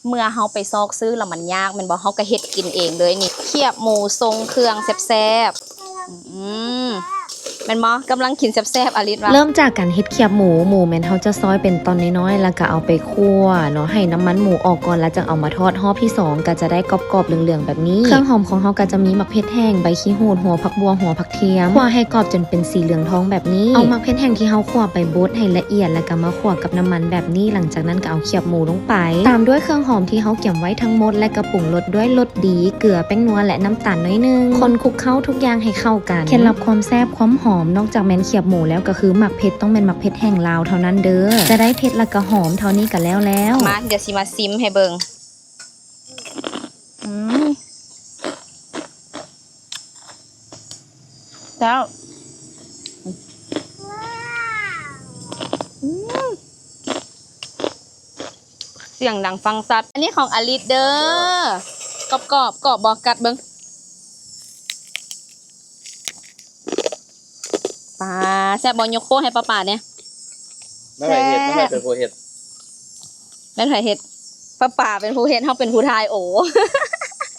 ເມື່ອເຮົາໄປຊອກຊື້ແລ້ວມັນຍາກແມ່ນບໍ່? ເຮົາກໍເຮັດກິນເອງເລີຍນີ້ ຄຽບໝູຊົງເຄື່ອງແຊບໆ. ອືມ ແມ່ນບໍ່? ກຳລັງກິນແຊບໆ ອາລິດວ່າ. ເລີ່ມຈາກການເຮັດຄຽບໝູ, ໝູແມ່ນເຮົາຈະຊອຍເປັນຕ່ອນນ້ອຍໆ ແລ້ວກໍເອົາໄປຂົ້ວເນາະ ໃຫ້ນ້ຳມັນໝູອອກກ່ອນ ແລ້ວຈັ່ງເອົາມາທອດ. ຮອບທີສອງກໍຈະໄດ້ກອບໆ ເຫຼືອງໆ ແບບນີ້. ເຄື່ອງຫອມຂອງເຮົາກໍຈະມີໝາກເຜັດແຫ້ງ, ໃບຂີ້ຫູດ, ຫົວຜັກບົ່ວ, ຫົວຜັກທຽມ. ຂົ້ວໃຫ້ກອບຈົນເປັນສີເຫຼືອງທອງແບບນີ້. ເອົາໝາກເຜັດແຫ້ງທີ່ເຮົາຂົ້ວໄປບົດໃຫ້ລະອຽດ ແລ້ວກໍມາຂົ້ວກັບນ້ຳມັນແບບນີ້. ຫຼັງຈາກນັ້ນກໍເອົາຄຽບໝູລົງໄປ ຕາມດ້ວຍເຄື່ອງຫອມທີ່ເຮົາກຽມໄວ້ທັງໝົດ ແລະກໍປຸງລົດດ້ວຍລົດດີ, ເກືອ, ແປ້ງນົວ ແລະນ້ຳຕານໜ້ອຍໜຶ່ງ. ຄົນຄຸກເຂົ້າທຸກຢ່າງໃຫ້ເຂົ້າກັນ. ເຄັດລັບຄວາມແຊບຄວາມຫອມ ນອກຈາກແມ່ນຄຽບໝູແລ້ວ ກໍຄືໝາກເຜັດຕ້ອງແມ່ນໝາກເຜັດແຫ້ງລາວເທົ່ານັ້ນເດີ້. ຈະໄດ້ເຜັດແລ້ວກໍຫອມເທົ່ານີ້ກໍແລ້ວແລ້ວ. ມາ ດຽວຊິມາຊິມໃຫ້ເບິ່ງ. ອືມ ແລ້ວ ອືມ ສຽງດັງຟັງຊັດ. ອັນນີ້ຂອງອາລິດເດີ້. ກອບໆ ກອບບໍ່? ກັດເບິ່ງ. ປາ ແຊບບໍ່? ຍົກໂປ້ໃຫ້ປ້າໆ ແດ່. ແມ່ນໃຜເຮັດ? ແມ່ນໃຜເປັນຜູ້ເຮັດ? ແມ່ນໃຜເຮັດ? ປ້າໆ ເປັນຜູ້ເຮັດ ເຮົາເປັນຜູ້ຖ່າຍ. ໂອ້